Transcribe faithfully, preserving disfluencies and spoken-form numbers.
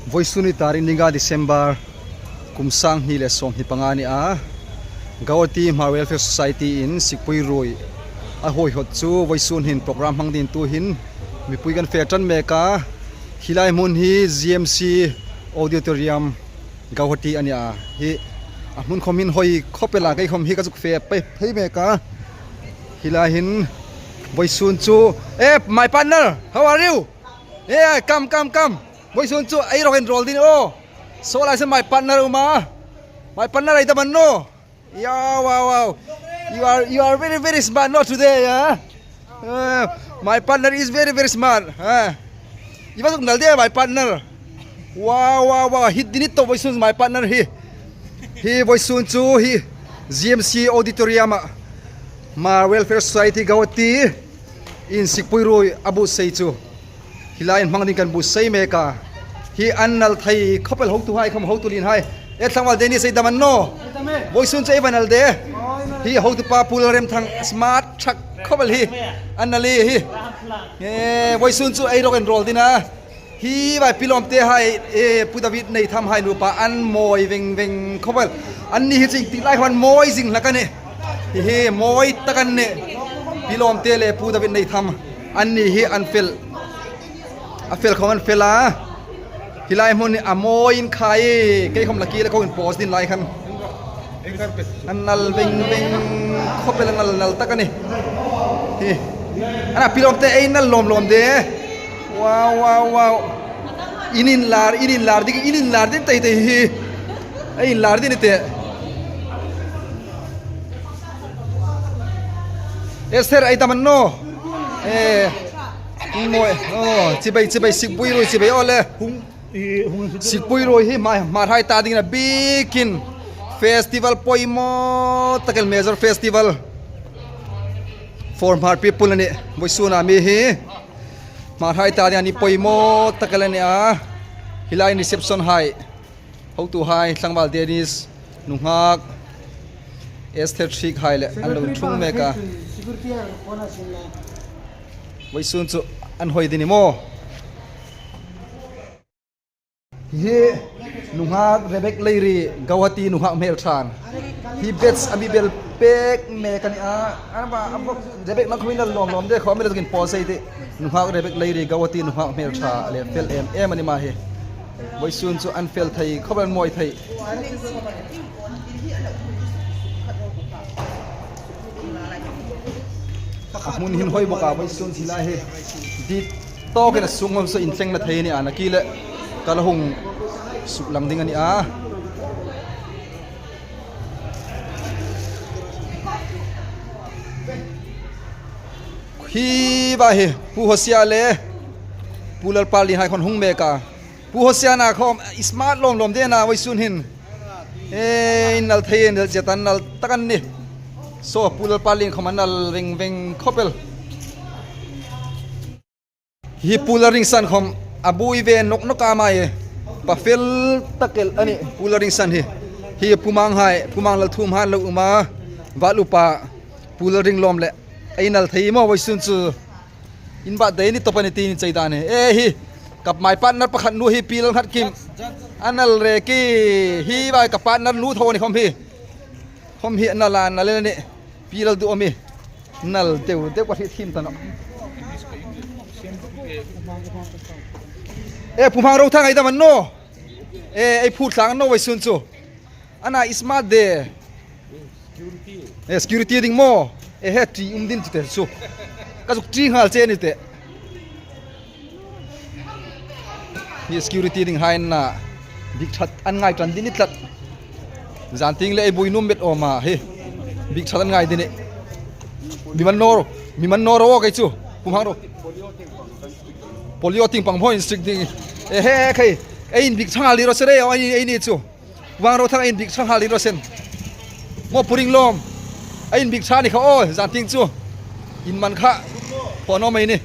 Voisun hi tarik ni nga December, kum sang hni le sawmhni panga a ni a. Guwahati Hmar Welfare Society in Sikpui Ruoi a huoihawt chu voisun hin program hmang dingin tuhin mipui kan fe ṭan mek a. Hi lai hmun hi G M C Auditorium Guwahati a ni a. Hi a hmun khawm hin hawi khawp el a, kei khawm hi ka zuk fe phei phei mek a. Hi lai hin voisun chu, eh, my partner, how are you? Eh, come, come, come. Voisun chu ei rock and roll ding a. Saw lai se my partner um a. My partner ei dam a ni naw. Yeah, wow, wow. You are, you are very, very smart, no, today, yeah? Uh, my partner is very, very smart. Uh, i va zuk nal de, my partner. Wow, wow, wow. Hi dinit to voisun my partner hi. Hi voisun chu hi G M C Auditorium a Hmar Welfare Society Guwahati in Sikpui Ruoi a buotsai chu. Hi lai hin hmang ding kan buotsai mek a. Hi an nal thei khawp el, hotuhai khawm, hotu lien hai. E, Tlangval Dennis ei dam a ni naw. Voisun chu ei va nal de. Hi hotupa Pu Lalremthang, smart ṭhak khawp el hi. An nal hi. E, voisun chu ei rock and roll ding a. Hi vai Pi Lawmte hai, e, Pu David Neithamhai nupa an mawi veng veng khawp el. Anni hi ching ti lai khawm an mawi zing hlak a nih. Hi hi mawi tak an nih. Pi Lawmte le Pu David Neitham anni hi an fel. A fel khawm an fel a. Hi lai hmun hi a mawi in khai, kei khawm la ki le ko in post ding lai khan. An nal veng veng khawp el, an nal nal tak a nih. Hi. Ana Pi Lawmte ei nal lawm lawm de. Wow, wow, wow. In inlar, in inlar ding, in inlar ding tei tei hi. Ei inlar ding ni te. Esther ei dam a ni naw. Eh. Mawi. Oh, chibai, chibai, Sikpui Ruoi chibai aw le. Sikpui Ruoi hi Hmar, Hmarhai ta dingin a bikin festival poimaw tak el, major festival for Hmar people a nih. Voisun a mi hi Hmarhai ta dingin a ni poimaw tak el a ni a. Hi lai reception hai, hotuhai, Tlangval Dennis, nunghak Esther Thiek hai le an lo ṭhung mek a. Voisun chu an hawi ding a ni maw. Hi nunghak Rebek Leiri, Guwahati nunghak hmelṭha. Hi batch a mi bel pek mek a ni a. An ba, a bok Rebek nang khawm in nal lawm lawm de, khawm in nal zuk in post ei tih. Nunghak Rebek Leiri, Guwahati nunghak hmelṭha le fel em em a ni ma hi. Voisun chu an fel thei khawp el, an mawi thei. A hmun hin hawi bawk a, voisun hi lai hi. Dit tawkin a sung hmang saw inthlengna thei a ni a, nakie le ka la hung suklang ding a ni a. Hi va hi, Pu Hosia le Pu Lalpalien hai khawm an hung mek a. Pu Hosia na khawm, i smart lawm lawm de na, voisun hin. E, in nal thei, in nal zia tan nal tak an nih. Saw Pu Lalpalien khawm an nal veng veng khawp el. Hi Pu Lalringsan khawm a buoi ve nawk nawk a mai. Pa fel tak el a nih Pu Lalringsan hi. Hi Pu Manghai, Pu Mang Lalthum hai lo um a. Vat upa Pu Lalringlawm le. Ei nal thei maw voisun chu. In birthday ni tawp a ni ti in chei dan hi. E hi, ka my partner pakhat nu hi Pi Lalnghatkim. A nal rek hi, hi vai ka partner nu tho ni khawm hi. Khawm hi a nal a, nal a nih. Pi Lalduhawm hi. Nal deu deu ka hriet thiem ta nawh. E, Pu Hmangruothang ei dam a ni naw. E, ei phut tlang a ni naw voisun chu. Ana i smart de. E, security ding maw. E, he ṭi um ding chu te chu. Ka zuk ṭi nghal che ni te. Hi security ding hai na. Bik ṭhat an ngai ṭan ding ni tlat. Zantieng le ei buoi nuom met awm a hi. Bik ṭhat an ngai ding ni. Mi man naw, mi man naw ro kei chu. Pu Hmangruo. Polio tieng pang maw in strict ding. E, he, khei. Ei inbik ṭha nghal ding raw se re, ei, ei ni chu. Pu Hmangruothang inbik ṭha nghal ding raw se. Maw Pu Ringlawm. Ei inbik ṭha ni kha aw, zantieng chu. In man kha. Pawn naw mei ni.